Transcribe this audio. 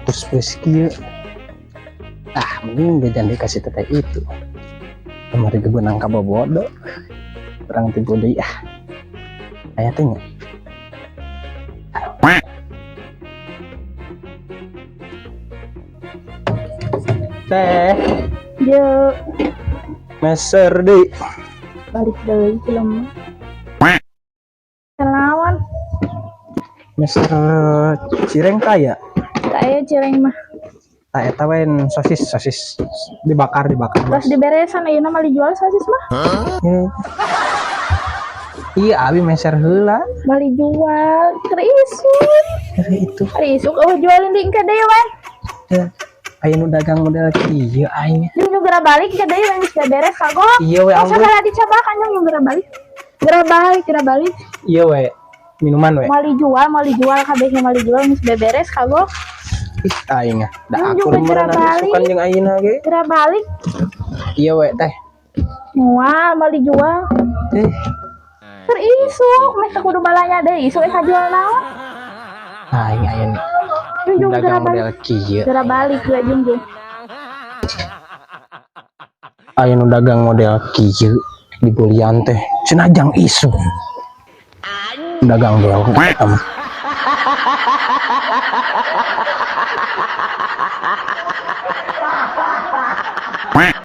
Terus kieu. Ah, mending jajan dikasih teteh itu. Kamari ge beunang ka bobodo. Urang tipu deui ah. Aya teh nya. Teh, Ye, meser deui. Balik deui film. Lawan. Meser cireng kaya. Teu aya cireng mah. Tah, eta we sosis, sosis dibakar, dibakar. Tos diberesan, ayeuna mah dijual sosis mah. Iya, abi meser heula. Bali jual keur isuk. Dari itu. Ari isuk euweuh jualin di engke deui we. Ya. Aya nu dagang model kieu aing. Jeung geura balik engke deui we, geus beres kagok. Iya we, Masa ampun. Segala dicabakan jeung geura balik. Geura balik, geura balik. Iya we. Minuman we. Moal dijual kabeh, moal dijual, geus beberes kagok. Ih, aing ah. Da Jeung akur juga geura meureun balik. Isukan jeung ayeuna ge. Geura balik. Iya we, teh. Moal, moal dijual. Eh, Keur isuk, meh teu kudu balanya deui, isuk eh kajual naon? Aing aya nu Junjung geura dagang balik. model kieu. Geura balik geura, Junjung. Aya nu dagang model kieu dibulian teh. Cenah jang isuk. Dagang gel eta mah.